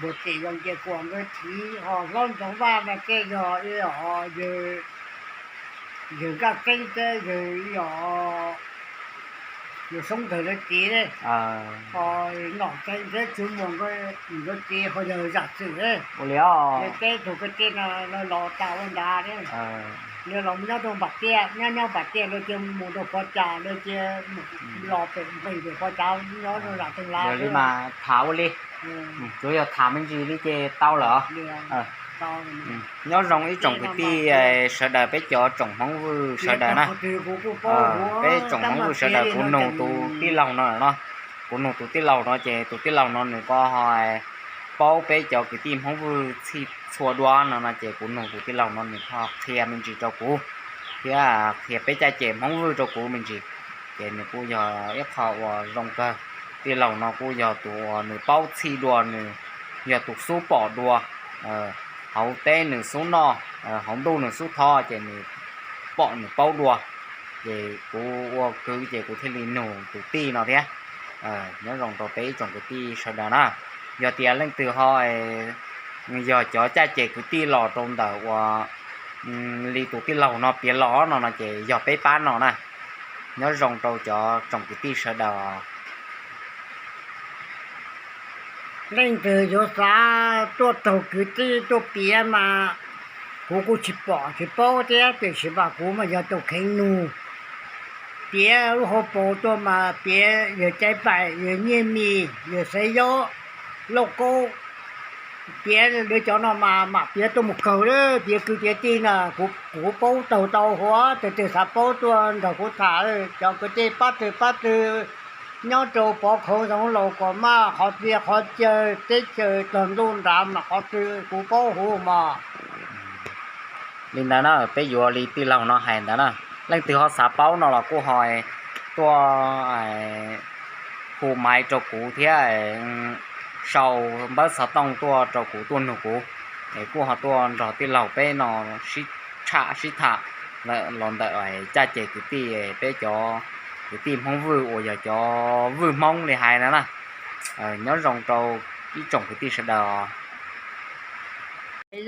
Yog tim yog Nkias Kuam nkawd thiv, ho hlob Ntxoov Vaj no tej yog ib yog yawg Nkaj Txeeb thiab yawg, yawg Soob Ntxawg lawv txiv, ho Nom Txeeb thiab Tswv Muas nkawd txiv ho yog Zam Xwm. Ua li os. Peb tug kwv tij no los tas ua nrad. Lawv los nyob rau Npam Tiaj, nyob nyob Npam Tiaj lawv cia mus rau Pov Cas, lawv cia los pem nqis pem Pov Cas nyob rau Zam Toog Lav. Yog li mas tham ua li, tsuav yog tham me ntsis li ces tau lawm. Nyob zoo ib tsoom kwv tij sawv daws, peb cov tsoom Hmoob Vwj sawv daws na. Peb tsoom Hmoob Vwj sawv daws, kuv nug tus tij laug no no, kuv nug tus tij laug no ces tus tij laug no nws kuj ho paub peb cov kwv tij Hmoob Vwj txhij txhua dua no no ces kuv nug tus tij laug no nws ho qhia me ntsis rau kuv thiab qhia peb caj ces Hmoob Vwj rau kuv me ntsis. Ces nws kuj yog ib qho uas zoo kawg. Tij laug no kuj yog tus uas nws paub txhij dua, nws yog tus xub pom dua, hauv teb nws xub noj, hauv ntuj nws xub thov, ces nws pom nws paub dua. Ces kuv ua kwv ces kuv thiaj li nug tus tij no thiab. Nyob zoo rau peb ib tsoom kwv tij sawv daws na, yog tias leej twg ho yog cov caj ces kwv tij los rau ntawm uas li tus tij laug no piav los no no ces yog peb pab no na. Nyob zoo rau cov tsoom kwv tij sawv daws. Leej twg yuav xav tuaj raug kwv tij tuaj piav mas kuv kuj tsis pom tsis paub thiab, tiam sis mas kuv mas yog tus kheev nug. Piav lub hauv paus tuaj mas piav yawg Caiv Paim, yawg Nyiaj Mis, yawg Xaiv Yob, Lauj Kaub, piav lawv cov no mas mam piav tuaj mus kawg, piav kwv piav tij na. Kuv paub taug tau huv, tus twg xav paub tuaj nrog kuv tham. Cov kwv tij pab twg pab twg nyob rau pov khauv zoov laus kom maj qhov txhia qhov chaw teb chaws tog ntuj nrad mas qhov twg kuv paub huv mog. Li ntawd na, peb yuav li tij laug no hais ntawd na, leej twg ho xav paub no los kuj ho tuaj hu maiv rau kuv thiab sau npawb xov tooj tuaj rau kuv tuaj nug kuv, es kuj ho tuaj nrog tij laug peb no sib tsham sib tham los ntawm caj ces kwv tij, peb cov kwv tij Hmoob Vwj uas yog cov Vwj Hmoob li hais ntawd na. Nyob zoo rau ib tsoom kwv tij sawv daws.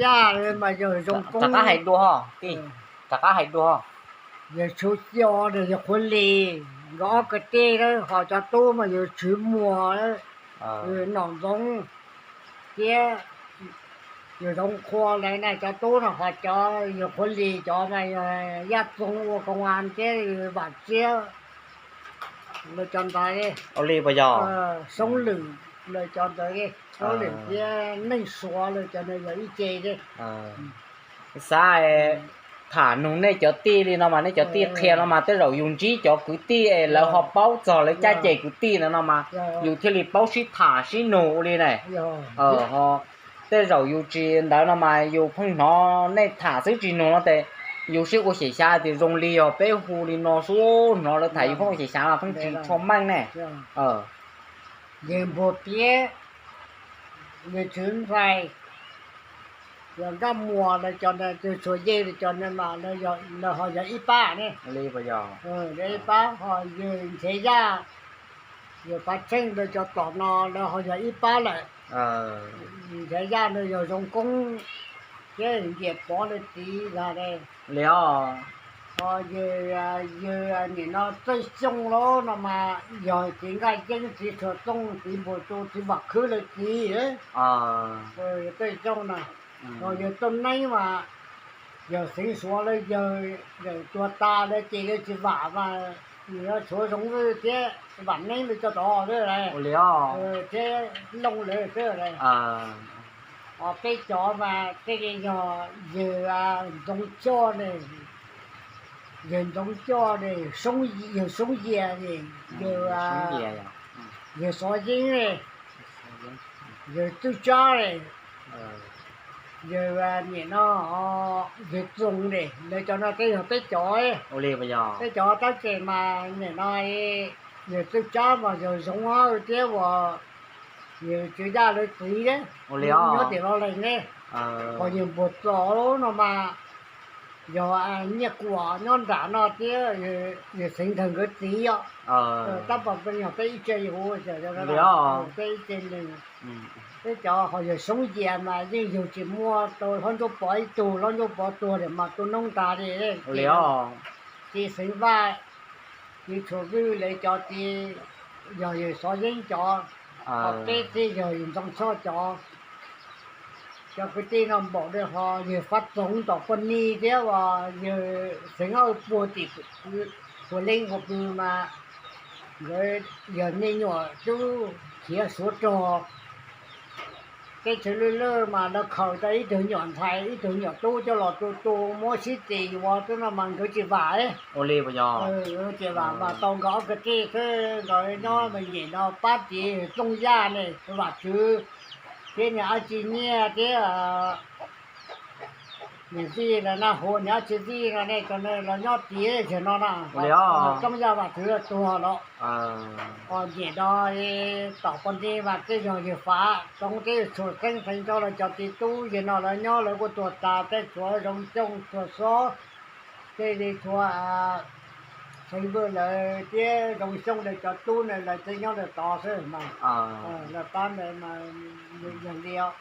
Yaj mas yog zoo koob, rov qab hais dua, rov qab hais dua. Yawg Tshuv Xyo, yawg Qhuav Lis, nkawd ob kwv tij, ho cov tub mas yawg Tswv Muas, Nom Ntxoov thiab yawg Zoov Qhua lawv na. Cov tub no ho cov yawg Qhuav Lis cov mas yog Yaj Txoov ua koos as thiab Vam Tsiab lawv cov ntawd. Ua li puas yog? Soob Lwm lawv cov ntawd, Soob Lwm thiab Neej Suav lawv cov ntawd yog ib ce. Xav tham nug nej cov tij li no mas nej cov tij qhia no mas tej zaum yus ntsib cov kwv tij es lawv ho paub txog lawv caj ces kwv tij ntawd no mas yus thiaj li paub sib tham sib nug ua li ne. Ho tej zaum yus tsis ntawd no mas yus pheej hnov nej tham xwb tsis nug no ces yus sib ua xyem xyav tias zoo li yog peb hu li no xwb, hnov lawv tham yus pheej ua xyem xyav mas pheej tsis tshua meej ne. Yawg Npuag Piab, yawg Tswv Ntxhais, yawg Nkaj Muas lawv cov ntawd, yawg Txhuas Yej lawv cov ntawd mas lawv ho yog ib pab ne. Ib pab ho yawg Nchaiv Yaj, yawg Pav Tsheej lawv cov tom no lawv ho yog ib pab lawm. Nchaiv Yaj ntawd yog Zoo Koob thiab Nkias Pov lawv txiv ntag. Li os. Ho yawg, yawg nim no Txawj Xyooj los no mas yog txiv Nkaj Yeeb, txiv Txhuas Txooj, txiv Npuag Tsu, txiv Vam Khwb lawv txiv. Txawj Xyooj na, ho yawg Txooj Neeb mas yog Xeev Suav lawv yawg, yawg tuag tas lawv ces lawv tsis vam mas nws yuav tshuav Zoov Vwj thiab Vam Neeb lawv cov tod thiab, thiab Looj lawv xwb. Ho peb cov mas tej li yog yawg Ntxoov Coj ne, yawg Ntxoov Coj ne, yawg Soob Yias ne, yawg, yawg Xov Yeeb ne, yawg Txwj Tsab ne, yawg nim no, yawg Txoov ne, lawv cov no tej yog peb cov, peb cov tab ces mas nim no yawg Txwj Tsab mas yog Zoov thiab uas yawg Tswv Yaj lawv txiv nyob tim Los Lees ne. Ho yawg Npuag Txos no mas Yog Nyiaj Kuam nyob nram no thiab, yawg Xeev Ntxawg nkawd txiv os. Tab pab peb yog peb ib tse yus, peb ib tse neeg, peb cov ho yawg Soob Yias mas yeej yug tsis muaj, tau hlob Ntsuab Pov ib tug, hlob Ntsuab Pov tuag lawm mas tu noob tas li. Txiv Xeev Vaj, txiv Tshuas Vwj lawv cov txiv, yog yawg Xov Yeeb cov, ho peb txiv yog yawg Ntxoov Tshoj cov. Cov kwv tij no npaum li ho yawg Fab Txoov tom poj nig thiab uas yawg Xeev Aj Puag tim Puas Leej Huas Pw mas nkawd yog me nyuam tub khiav Suav rog. Teb chaws lwj lwj mas lawv khaws tau ib tug nyuam ntxhais ib tug nyuam tub coj los tu tu muab sib txis yuav xwb no mas nkawd tsis vam. Tsis vam mas tau nkawd ob kwv tij xwb, nkawd nyob me nyem no pab txiv Txooj Yaj ne, Vam Tswv thiab niag Ab Tsi Nyiaj thiab niag Vij, lawv naj hu niag Ab Tsi Vij no ne, cov no los nyob txiv zem no na. Txooj Yaj Vam Tswv tuag los. Ho nyem no tom poj nig mas tej yog yawg Fav Txoov thiab yawg Tshua Xeeb Xeev Ntxawg lawv cov txiv tub zem no lawv nyob lawv kuj tuag tas, tej Tshua Zoo Xyooj Tshua Xob, tej li Tshua Xeev Vwj lawv thiab Zoo Xyooj lawv cov tub na lawv thiaj nyob ntawm tod xwb mas. Lawv pab ntawd mas yog li os.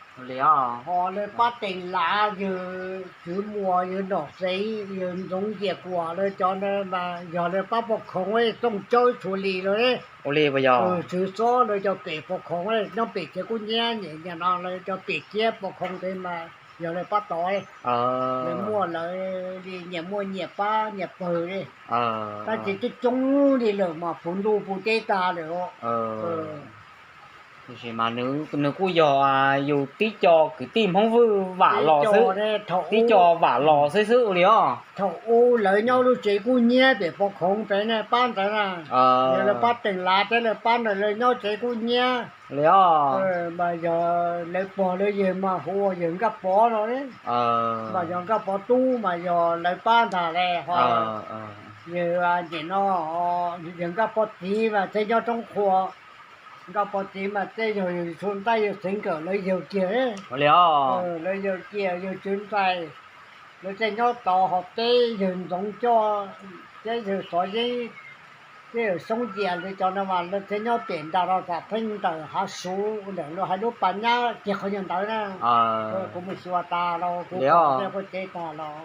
Ho lawv pab Teem Lav yawg Tswv Muas yawg Nom Xeev yawg Ntxoov Nyias Kuam lawv cov ntawd mas yog lawv pab pov khoov, Txooj Tsawb Tshua Lis lawm. Tswv Xob lawv cov pem pov khoov nyob pem tsev kub nyiab nyem nyem no lawv cov pem kiab pov khoov ntawd mas yog lawv pab tod. Lawv muaj lawv li nyias muaj nyias pab nyias pawg li. Tab sis twb coob li lawm mas puv ntuj puv teb tag lawm. Tiam sis mas nws kuj yog yus tib co kwv tij Hmoob Vwj vam los xwb, tib co vam los xwb xwb ua li os. Thaum ub lawv nyob lub tsev kub nyiab pem pov khoov pem ne pab ntawd na, yog lawv pab Teem Lav thiab lawv pab ntawd lawv nyob tsev kub nyiab li os. Mas yog lawv pog lawv yawg mas hu ua yawg Nkaj Pov no, mas yog Nkaj Pov tub mas yog lawv pab ntag li ho. Yawg nyem no, yawg Nkaj Pov txiv mas thiaj nyob Roob Qhua. Nkaj Pov txiv mas thiaj yog yawg Txhuv Ntaij yawg Xeev Nkawm lawv yawg kiag. Lawv yawg kiag yawg Tswv Ntaij, lawv thiaj nyob tod ho peb yawg Ntxoov Coj thiab yawg Xov Yeeb thiab yawg Soob Yias lawv cov no mas lawv thiaj nyob pem nram no tam theej ntawm Hav Suv ntawm lub hais lub pas nyab kiag qhov nyuag ntawd na. Kuv mus xyuas tas los kuv pom tej qub cev tas los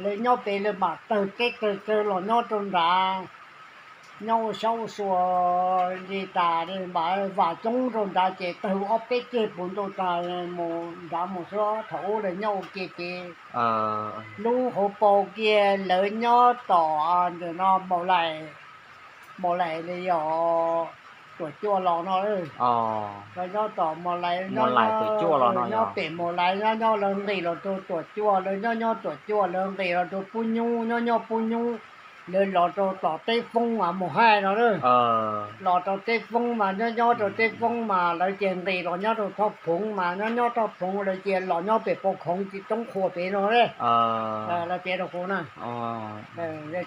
lawv nyob pem lawv mam tawg teb tawg chaw los nyob rau nrad. Nyob ua saub ua sua li tas li mas vam coob rau nrad ces tawg ob peb ceg puv ntuj tas mus nrad mus xwb. Thaum ub lawv nyob ua ke ces lub hauv paus kiag lawv nyob tom ntawm no Maus Lais, Maus Lais li yog Tuam Cuaj los no. Lawv nyob tom Maus Lais, nyob pem Maus Lais nyob nyob lawv nqis los rau Tuam Cuaj, lawv nyob nyob Tuam Cuaj lawv nqis los rau Pub Nyub, nyob nyob Pub Nyub lawv los rau tom Teb Foob mas Mus Haij no. Los rau Teb Foob mas nyob nyob rau Teb Foob mas lawv ces nqis los nyob rau Thoj Phoov mas nyob nyob Thoj Phoov lawv ces los nyob pem Pov Khoov tim Roob Qhua pem no. Lawv piav rau kuv na,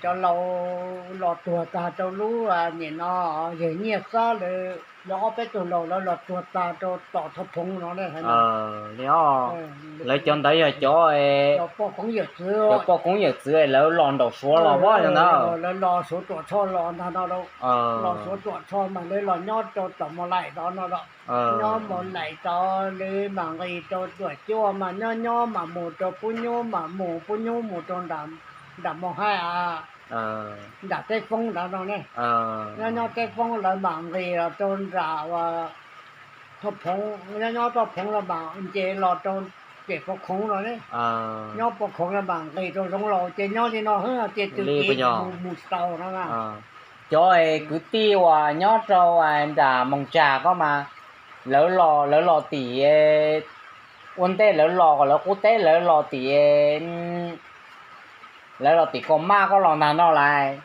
cov laus los tuag tag rau lub nim no, yawg Nyiaj Xab lawv, lawv ob peb tug laus lawv los tuag tag rau tom Thoj Phoov no. Li os, lawv cov ntawd yog cov, cov poj koob yawm txwv, cov poj koob yawm txwv lawv los nraum Suav los pab ntag. Lawv los Suav Tuam Tshoj los ntag no, los Suav Tuam Tshoj mas lawv los nyob rau tom Maus Lais tod no, nyob Maus Lais tod lawv mam nqis rau Tuam Cuaj mas nyob nyob mam mus rau Pub Nyub mas mus Pub Nyub mus rau nram Mus Haij a, nram Teb Foob ntawd no ne. Nyob nyob Teb Foob lawv mam nqis los rau nram Thoj Phoov, nyob nyob Thoj Phoov lawv mam nce los rau pem Pov Khoov no ne. Nyob Pov Khoov lawv mam nqis rau Zoov Laus ces nyob li no xwb ces tus kev mus tsis tau no na. Cov kwv tij uas nyob rau nram Moos Tsag ko mas lawv los, lawv los tim, ua ntej lawv los kom lawv qub teb lawv los tim, lawv los tim Kaus Maj ko los ntag no lauj.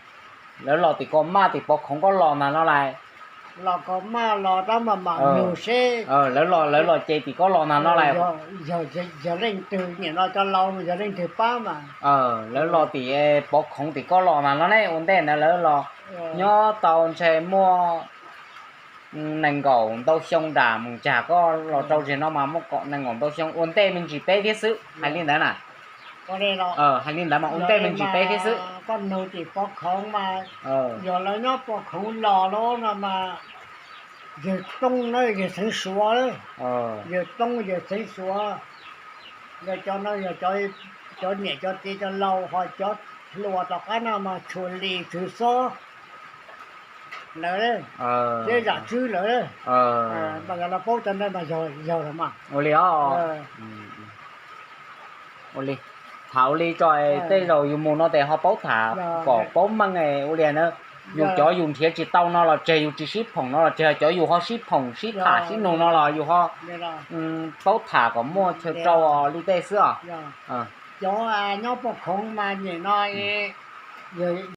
Lawv los tim Kaus Maj tim Pov Khoov ko los ntag no lauj. Los Kaus Maj los tab mas mam nug seb. Lawv los, lawv los ces tim ko los ntag no lauj. Yog leej twg nim no cov laus yog leej twg pab mas. Lawv los tim Pov Khoov tim ko los ntag no ne, ua ntej ntawd lawv los nyob tau ntshe muaj nees nkaum ntau xyoo nram Moos Tsag ko los rau tseg no mas muaj nees nkaum ntau xyoo, ua ntej me ntsis peb thiab xwb hais li ntawd na. Hais li ntawd mas ua ntej me ntsis peb thiab xwb. Koj nug tim pov khoov mas, yog lawv nyob pov khoov los lawm no mas, yawg Tooj na, yawg Xeev Suav, yawg Tooj yawg Xeev Suav, yog cov no yog cov niam cov txiv cov laus, ho cov hluas tom qab no mas Tshua Lis Tswv Xob lawm, thiab Zam Tswb lawm. Mas yog lawv paub cov ntawd mas yog, yog lawm mas. Ua li os. Ua li, tham ua li tso, tej zaum yus mus no tes ho paub tham kom paub meej ua li na. Yus cov yus nrhiav tsis tau no los tseg, yus tsis sib phoom no los tseg, cov yus ho sib phoom sib tham sib nug no los yus ho paub tham kom muaj chaw rau li tej xwb os. Cov nyob pov khoov mas nim no yog